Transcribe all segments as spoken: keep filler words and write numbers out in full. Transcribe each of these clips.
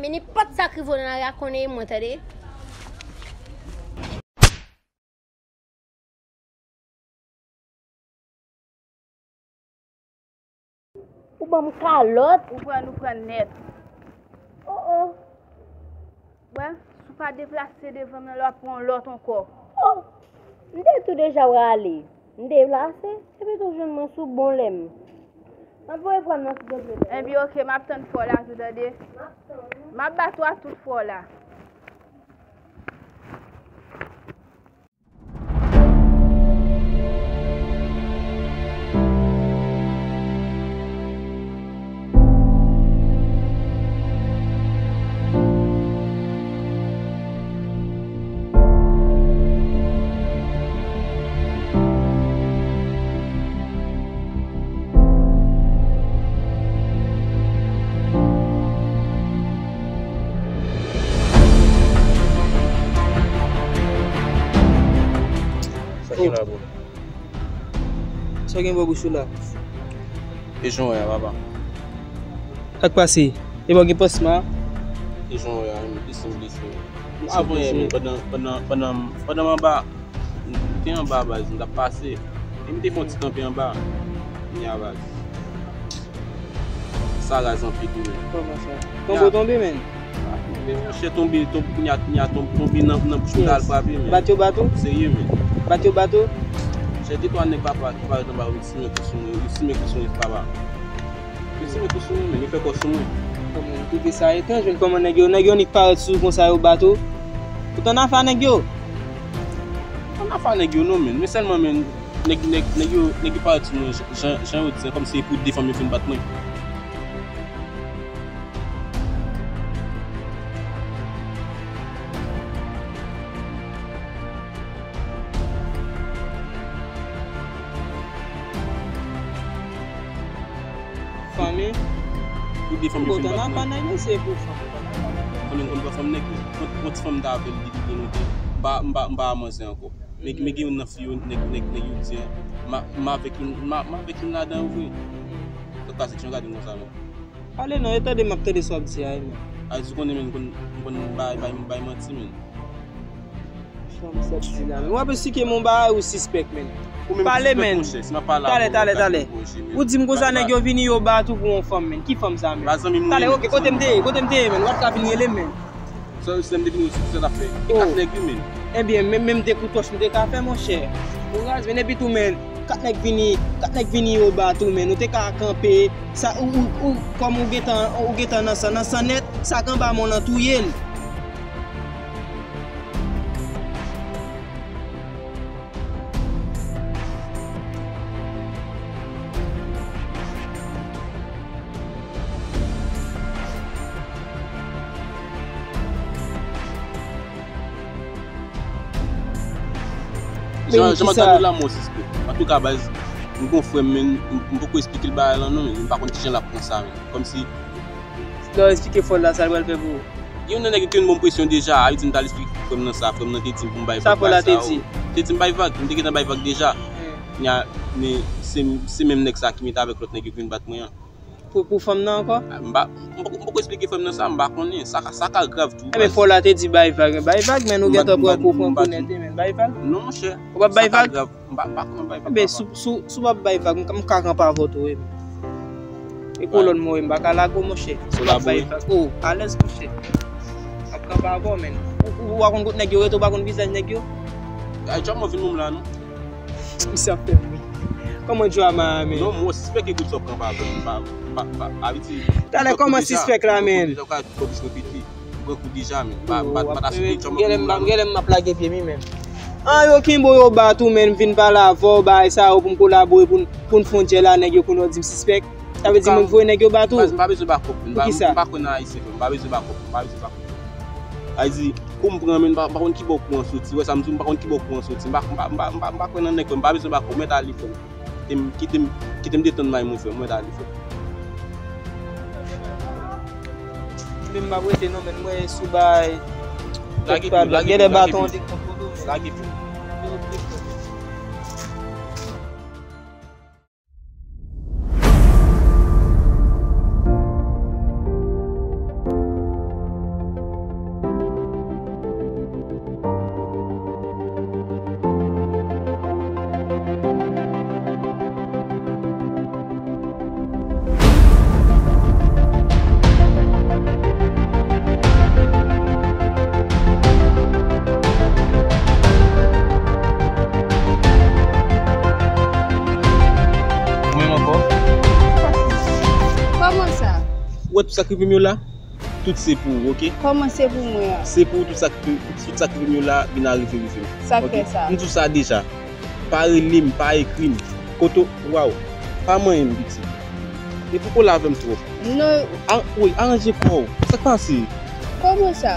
Men nenpòt sa k rive w nan lari a konnen e mwen, tande. Ou ban m kalòt. Ou pran, nou pran nèt. Oh, oh. Wè, si w pa deplase devan m nan, lè w ap pran yon lòt ankò. Oh, m te tou deja prale. M deplase, epi tou jwenn mwen sou bon lè m. M ap voye frè m nan sou deplase. Enben, oke, m ap tann frè w la tou, tande. M ap bat ou a tout frè w la. Sa gen la, bro? Sa gen bò bouch ou la? E jan w wè a, papa. Sa k pase? E bò gen pansman? E jan w wè a, men blese m blese. Avan yè, men pandan, pandan, pandan, pandan m anba, m te anba baz, m t ap pase. E m te fè yon ti kanpe anba. Kounye a baz. Sa raz anpil wi, men. Kòman sa? Tonbe w tonbe, men? Pa tonbe, monchè, tonbe, tonbe, kounye a, kounye a, tonbe, tonbe nan, nan bouch mwen, al frape, men. Bat yo bat ou? Serye, men. Bat yo bat ou? Monchè, de twa nèg papa ki parèt anba, yo simen kou sou mwen, yo simen kou sou mwen, papa. Yo simen kou sou mwen, men, yo fè kò sou mwen. Kòman, m twouve sa etranj, men kòman nèg yo, nèg yo nik parèt sou ou konsa, yo bat ou? Ou t annafè a nèg yo? Annafè a nèg yo non, men. Men sèlman, men, nèg, nèg, nèg yo, nèg yo parèt sou mwen, jan, jan, jan yo di, se kòmsi se pou de fanm yo fin bat mwen. Fanmi. Pou de fanm yo fin bat mwen. Pou nèg yo, se pou fanm. Fanmi, m konn pran fanm nèg yo. Yon, yon ti fanm m t avè l, li, li, li, m pa, m pa, m pa manzè ankò. Men, men gen youn nan fi yo, nèg, nèg, nèg yo di, m a, m avèk youn, m a, m avèk youn ladan yo vre. Sa k pase, ki jan w gade m konsa, men? Pale non, yo tande m ap tande sa w ap di a, men. A di w konnen, men, m konn, m konn bay, bay, bay manti, men. Sa w ap di la, men. W ap esplike m yon bagay ou sispèk, men. Pale, men. Talè, talè, talè. Ou di m konsa, nèg yo vini, yo bat ou pou yon fanm, men. Ki fanm sa, men? Talè, oke, kote m te ye, kote m te ye, men. W ap ka vin rele m, men. Sa, se m te vin sou sa t ap fè. E kat nèg wi, men. Ebyen, menm, menm de kou tòch nou te ka fè, monchè. Ou raz, men, epi tou, men, kat nèg vini, kat nèg vini, yo bat ou, men. Ou te ka kanpe. Sa, ou, ou, ou, kòm ou gentan, ou gentan nan san, nan san nèt, sa k anba men w lan touye l. Jan, jan m ap gade w la, mwen sispèk. Antouka, baz, m gon frè m, men, m, m poko esplike l bagay lan, non, men m pa konn kijan l ap pran sa, men. Kòmsi. Lè w esplike frè w la, sa l pral fè pou ou? Youn nan nèg yo te vin ban m presyon deja, a, li di m t al esplike frè m nan sa, frè m nan te di m pou m bay vag bagay sa yo. Sa frè w la te di? Te di m bay vag, m te gentan bay vag deja. Nya, men se, se menm nèg sa ki met avèk lòt nèg yo ki vin bat mwen an. Pou, pou fanm nan ankò? A, m pa, m poko, m poko esplike frè m nan sa, m pa konnen. Sa ka, sa ka grav tou. Ebyen, frè w la te di bay vag, bay vag, men nou gentan pran kou, pran kou nèt, men bay vag? Non, monchè. Ou p ap bay vag? M pa, m pa konn bay vag, papa. Ebyen, si, si, si w p ap bay vag, m, m ka kanpe avè w tou, wi. E kolòn mwen, wi, m pa ka lage w, monchè. Si w p ap bay vag. O, alèz, monchè. M ap kanpe avè w, men. Ou, ou, ou pa konn kote nèg yo rete, ou pa konn vizaj nèg yo? Ay, djòb mwen vin menm la, non. Misye ap fè m ri. Kòman djòb a, men? Non, mwen sispèk e kout sa w kanpe avè m, m pa, m pa, m pa, Ayiti. Talè, kòman sispèk la, men? Deja, ou ka tout bouch mwen pete. Pran kou deja, men. M pa, m pa, m pa ta site djòb mwen vin menm la, non. Genlè m ap lage pye m, wi, men. An, yo kenbe w, yo bat ou, men, m vin pale avè w, bagay sa yo, pou m kolabore, pou n, pou n fè yon djèl a nèg yo, kounye a w di m sispèk. Sa vle di mwen k voye nèg yo bat ou? Baz, m pa bezwen bakòp, men. Poukisa? M pa, m pa kwè nan Ayisyen, frè m. M pa bezwen bakòp, m pa bezwen bakòp. Sa vle di, kou m pran, men, m pa, m pa konn ki bò kou an soti. Ou wè sa m di w, m pa konn ki bò kou an soti. M pa, m pa, m pa, m pa, m pa kwè nan nèg, frè m. M pa bezwen bakòp. Mèt ale, frè m. Kite m, kite m, kite m detann may mwen, frè m. Mèt ale, frè m. Men m p ap rete non, men mwen sou bay. Lage pye w, lage pye w, lage pye w. Lage pye w. Tout sa k rive m yo la, tout se pou ou, oke? Kòman se pou mwen an? Se pou ou, tout sa k, tout sa k rive m yo la, vin arive, rive m. Sa k fè sa? M di w sa deja. Pa rele m, pa ekri m. Kote w, waw. Pa manyen m, piti. E pou w kole avè m twòp. Non. A, wi, aranje kò w. Sa k pase? Kòman sa?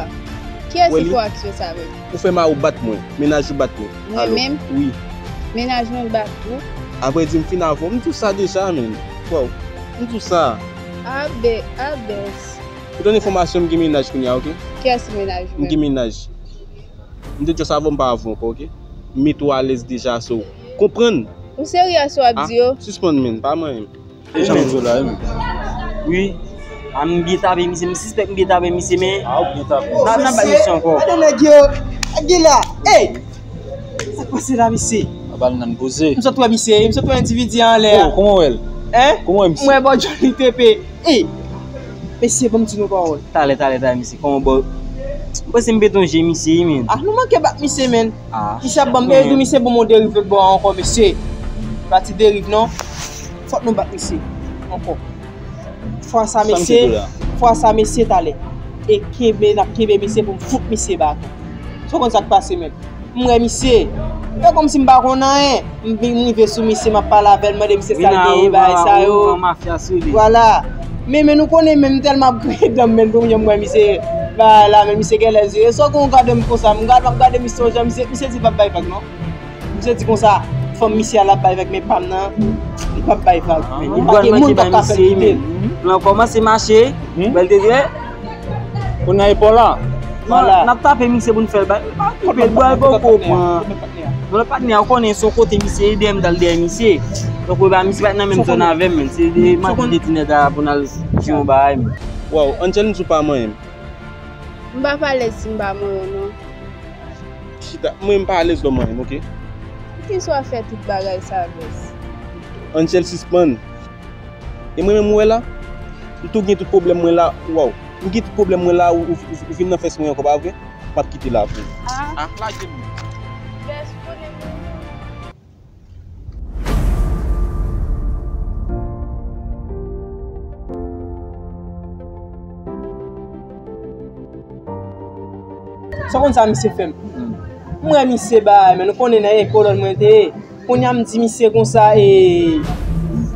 Kiyès ki fè w aksyon sa menm? Ou fè mari w bat mwen, mennaj ou bat mwen. Mwen menm? Wi. Mennaj mwen bat ou? Apre di m fin avè w, m di w sa deja, menn. Waw. M di w sa. Abè, abès. Pou tande enfòmasyon, m gen mennaj kounye a, oke? Kiyès mennaj ou menm? M gen mennaj. M te just avè w, m pa avè w ankò, oke? M mete w alèz deja, so. Konprann? Ou serye a sa w ap di yo? Sispann, menn, pa manyen m. E jan m di w la, wi. Wi. A, m byen tape misye, m sispèk m byen tape misye, men. A, ou byen tape. N a, n a bat misye ankò. Gade nèg yo. Gade la. Ey! Sa k pase la, misye? A, bal nan poze. M sot wè misye, m sot wè endividi a anlè a. Oh, kòman w wè l? Hein? Kòman w wè misye? M wè bò djòl li tepe. Ey! Mesye, ban m di nou pawòl. Talè, talè, talè, misye. Kòman bò? M panse m beton je misye, wi, men. Ah, nou manke bat misye, men. Ah, misye ap ban m, e, di misye ban m yon derive bò ankò, mesye. Pa ti derive, non. Fòk nou bat misye. Ankò. Fwa sa, mesye, fwa sa, mesye, talè. E kenbe, n ap kenbe misye pou m fout misye baton. Sa w konn sa k pase, men. M wè misye. E kòmsi m pa konn anyen. M vin, m rive sou misye, m ap pale avè l, mande misye sa l genyen, bagay sa yo. Vwala. Men, men nou konnen, men m tèlman ap griyen dan m, men, kounye a m wè misye, bagay la, men misye genlè serye. Sa w konn gade m konsa, m gade, m ap gade misye yon jan, misye, misye di l p ap bay vag, non. Misye di konsa, fanm misye a l ap bay vag, men pa m nan, li p ap bay vag. Paske moun p ap ka fè l kite l. Plan kòmanse mache, bèl te di, kounye a e pa w la. Vwala. N ap tape misye pou n fè l bay. Li pa koupe l, bwè l poko pran. Non, lòt patnè a, ou konnen se yon kote misye ye, dèyè m t al dèyè misye. Donk, ou pa misye pa t nan menm zòn avè m, men. Se de madi de dinè ta pou n al di yon bagay, men. Waw, Angel, m di w pa manyen m. M pa alèz si m pa manyen w, non. Chita, mwen m pa alèz lè w manyen m, oke? Poukisa w ap fè tout bagay sa, bès? Angel, sispann. E mwen menm ou wè la, m tou gen tout pwoblèm mwen la, waw. M gen tout pwoblèm mwen la, ou, ou, ou, ou vin nan fès mwen ankò, pa vre? M ap kite la pou ou. Ah. Ah, lage m. Bès, ou konnen mwen. Sa w konn sa misye fè m? M wè misye bay, men nou konnen nan e kolòn mwen te ye. Kounye a m di misye konsa, e,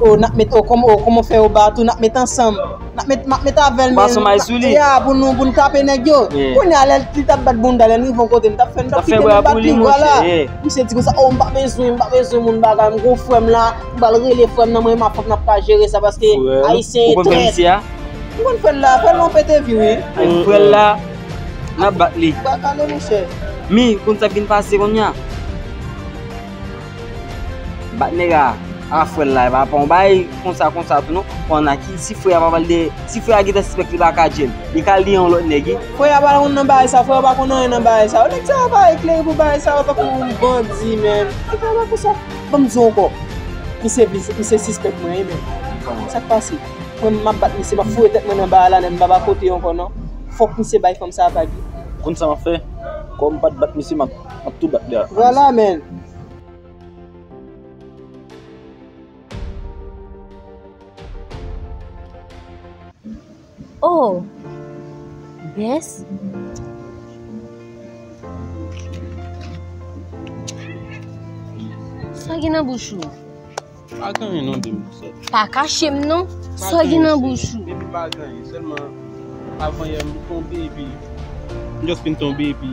o, n ap met, o, kòm, o, kòman fè yo bat ou, n ap met ansanm. N ap met, m ap met avè l, men, ya, pou nou, pou n tape nèg yo. Kounye a, lè li t ap bat bounda, lè n rive yon kote, n t ap fè, n t ap kite nou bat li, vwala. Misye di konsa, o, m pa bezwen, m pa bezwen moun bagay, m gon frè m la, m pral rele frè m nan, mwen, m ap, fòk n ap ka jere sa, paske Ayisyen e trèt. M konn frè l la, frè l la, on pete vi, wi. Frè l la, n ap bat li. Ba kale, monchè. Mi, konn sa k vin pase kounye a? Bat nèg a, a frè l la, e pa, pa yon bagay konsa, konsa tou non. Konn a ki, si frè a pa pral de, si frè a gentan sispèk li pa ka djèl, li ka li yon lòt nèg, wi. Frè a pa konn nan bagay sa, frè a pa konn anyen nan bagay sa. Nèg sa yo pa eklere pou bagay sa, yo tankou yon bandi, men. Nèg sa yo pa konsa. Ban m di w ankò. Misye, misye sispèk mwen, wi, men. Sa k pase? Mwen, m ap bat misye, m ap foure tèt mwen nan bagay la, nèg m pa ba kote ankò, non. Fòk misye bay fanm sa a vag. Konn sa m ap fè? Kòm m pa t bat misye, m ap, m ap tou bat li a. Vwala, men. Oh! Bès? Sa gen nan bouch ou? Pa gen anyen non, baby. Pa kache m non. Sa gen nan bouch ou? Baby, pa gen anyen. Sèlman, avan yè, m tonbe epi, m just fin tonbe epi,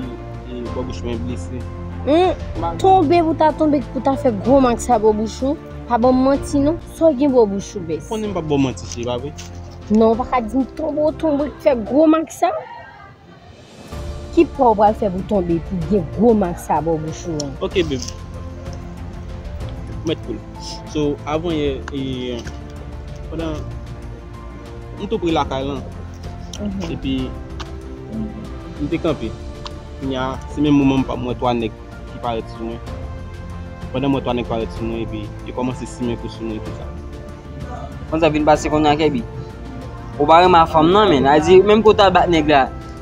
e, bò bouch mwen blese. Hum, tonbe pou ta tonbe, pou ta fè gwo mak sa bò bouch ou. Pa ban m manti non. Sa gen bò bouch ou, Bès? Konnen m p ap ba w manti, cheri, pa vre? Non, ou pa ka di m tonbe, ou tonbe, fè gwo mak sa. Ki pa w pral fè pou tonbe, pou gen gwo mak sa bò bouch ou an? Ok, babe. Mèt koul. So, avan yè, e, pandan m tou pre lakay lan, epi m te kanpe. Kounye a, se menm moman m pa, m wè twa nèg ki parèt sou mwen. Pandan m wè twa nèg parèt sou mwen, epi yo kòmanse simen kou sou mwen, tout sa. Konn sa vin pase kounye a, Kèbi? Ou pa renmen a fanm nan, men. A di, menm kote a bat nèg la,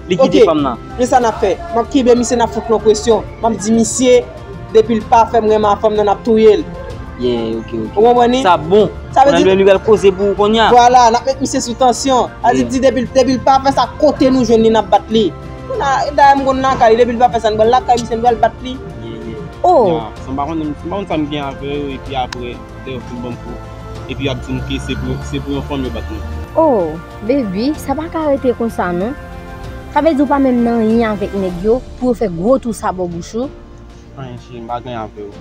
li kite fanm nan. Ok, men sa n ap fè? M ap kenbe misye, n ap fout l yon presyon. M ap di misye, depi l pa fè m renmen a fanm nan, n ap touye l. Yeah, ok, ok. Ou konprann li? Sa bon. Sa vle di li pral koze pou ou kounye a. Vwala, n ap met misye sou tansyon. Sa vle di depi, depi l pa fè sa, kote nou jwenn li, n ap bat li. Kounye a, dayè m konn lakay li, depi l pa fè sa, n pral lakay misye, n pral bat li. Yeah, yeah. Oh. Ya, sa m pa konn, m pa konn sa m gen avè yo, epi apre, lè yo fin ban m kou, epi y ap di m ke se pou, se pou yon fanm yo bat mwen. Oh, baby, sa pa ka rete konsa non. Sa vle di ou pa menm nan anyen avèk nèg yo pou yo fè gwo tou sa bò bouch ou? Anyen cheri, m pa gen anyen avè yo.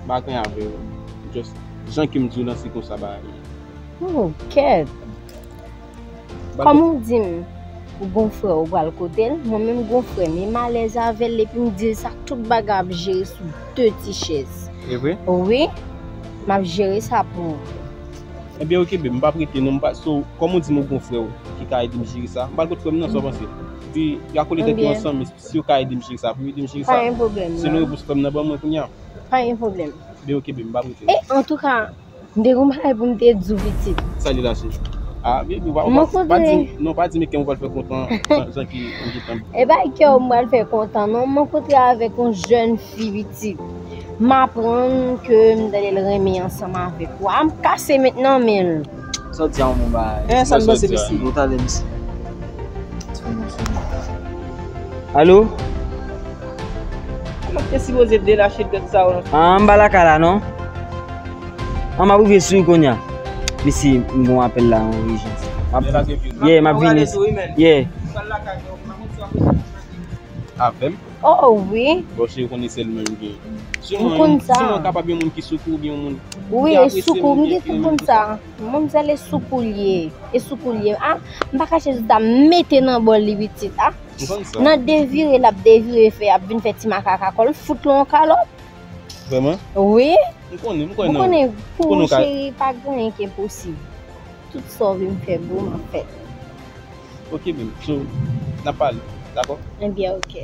M pa gen anyen avè yo. Just, jan ke m di w lan, se konsa bagay yo ye. Oh, kèt. Kòm ou di m, ou gon frè ou pral kote l, mwen menm gon frè m, e m alèz avè l, epi m di l sa tout bagay ap jere sou de ti chèz. E vre? Wi, m ap jere sa pou ou. Ebyen, ok, babe, m p ap rete non, m pa, so, kòm ou di m ou gon frè w ki ka ede m jere sa, m pral kot frè m nan, sa w panse? Epi, y a kole tèt yo ansanm, si yo ka ede m jere sa, pou yo ede m jere sa. Pa gen pwoblèm, non. Selon repons frè m nan ban mwen kounye a. Pa gen pwoblèm. Ebyen, ok, babe, m p ap rete non. E, antouka, m te gon bagay pou m te di w, pitit. Sa li la, cheri? Ah, baby, pa, pa, pa di m, non, pa di m e kè m pral fè kontan, jan, jan ki m gentan. E pa e kè w m pral fè kontan, non. M rankontre avèk yon jèn fi, pitit. M aprann ke m tande l renmen ansanm avèk ou. A, m kase met nan men l. Sa w di a, yon bon bagay? Eh, sa m panse, mesye. Bon, talè, mesye. Alo? Kòman te sipoze delache tèt sa yo? Ah, m pa lakay la, non. Ah, m ap rive sou ou kounye a. Mesye, m gon apèl la, yon ijans. M ap, yeah, m ap vini. Yeah. Avè m? Oh, wi. Bon, cheri, ou konnen sèl mwen m gen. M konn sa. Si mwen kapab yon moun ki sou kou, oubyen yon moun ki apresye mwen, oubyen ki renmen m, tout sa. Wi, e sou kou, m te konn sa. Manmzèl e sou kou l ye. E sou kou l ye. Ah, m pa kache di sa, m mete nan bòl li, pitit. Ah, m konn sa. Nan devire, l ap devire, fè, ap vin fè ti makaka kò l, fout l yon kalòt. Vrèman? Wi. M konnen, m konnen. M konnen pou ou, cheri, pa gen anyen ki enposib. Tout sa w vle m fè pou ou, m ap fè. Ok, baby. So, n ap pale, dakò? Ebyen, ok.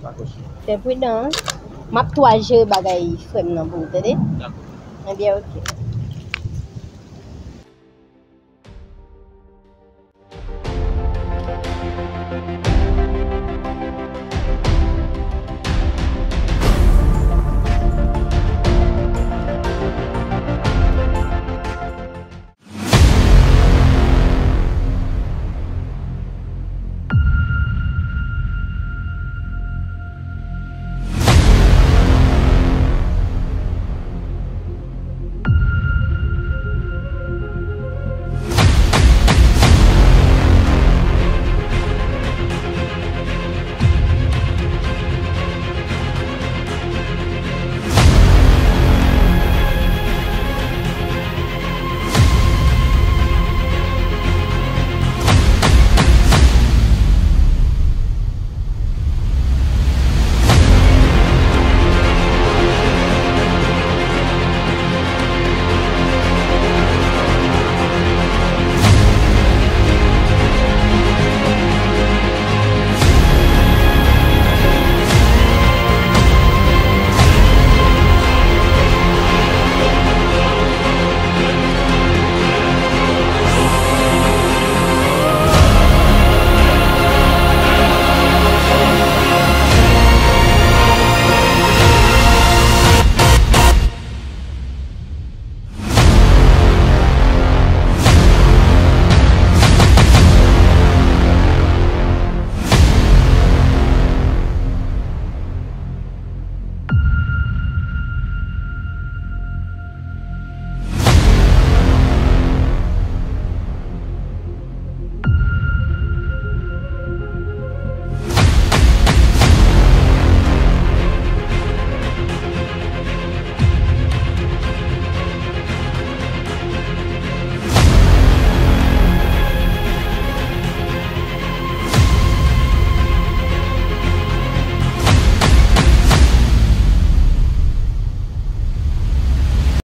Dakò, cheri. Fè pridan, wi. M ap tou al jere bagay frè m nan pou ou, tande? Dakò. Ebyen, ok.